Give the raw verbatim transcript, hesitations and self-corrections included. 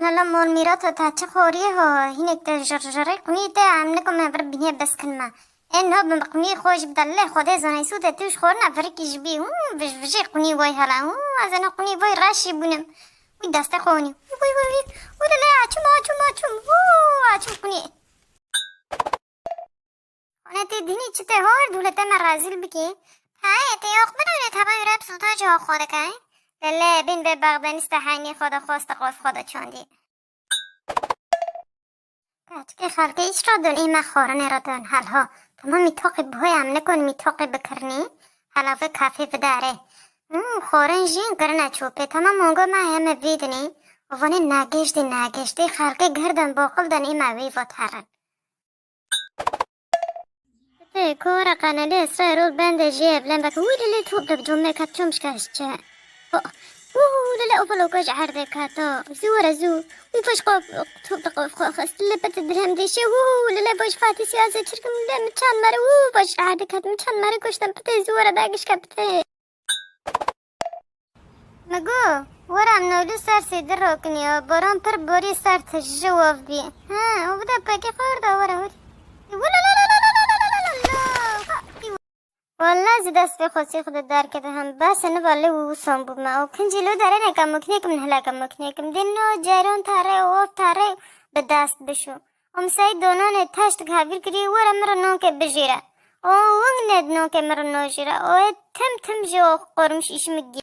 Lala mor mîrato te çi xoriyê ho, hinek te jir jirê qunî te em nikum me vir bînê bes kin me. Ê no bi qunî xwe ji bide lê Xwedê zanê sûdê tu ji xorina virikî ji bî. Hû vij vijê qunî way hala. Hû ez ena qunî way reşî bûnim. Wî destê xwe winî. Wî wî wî wî. Wî lê lê açim açim açim. Hû açim qunî. Xone tê dinî çi tê hor dûle te me rezîl bikî. Tayê tê yox binûrê tevayê rep sultan ji xwe dikay. Lê lê bin be Bexdanî ste heynî xwe de xweste qof xwe de çandî. Kaçkê xelkê îşra dun ê me xwarinê re dun helho. Tamam mîtoqî buhoy em nikun mîtoqî bikirnî. Helafê kafê vidare. Hmm, xwarin jî kirine çopê. Tamam mongo me heme vîdinî. Ovanê nagêştî nagêştî xelkê girden boqil den ê me wî voterin. Tê kora qanelê Îsraîl bende jê evlen bek. Wî lê lê top de cumê kat çom şikast çe. Ho. Wû lê lê ofa loka ji erdê kato. Zû were zû. Wî faş qop top de qop xo xist lê pete dirhem dêşe. Wû lê lê faş Fatî siyase çirkim lê mi çan mare. Wû faş erdê kat mi çan mare koştan pete zû were dagiş kat pete. Mi got, were em nolû ser sêdir rokinî û boran pir borî ser tijî ji wov bî. He, û bide pekî xwe da were hûr. Wala zî dest pê xwe sîx de derkeve hem. Bes e niva lê wî wison bûme. Û kincî lo derene ke moknêkim nihileke moknêkim. Dê no ceyron tarê û ov tarê bi dest bişû. Û misayî donanê teşt hevîr kirî, were min re nonkê bijîre. Û wing ned nonkê min re nojîre. Û ê tim tim ji o qormiş îşimik gî.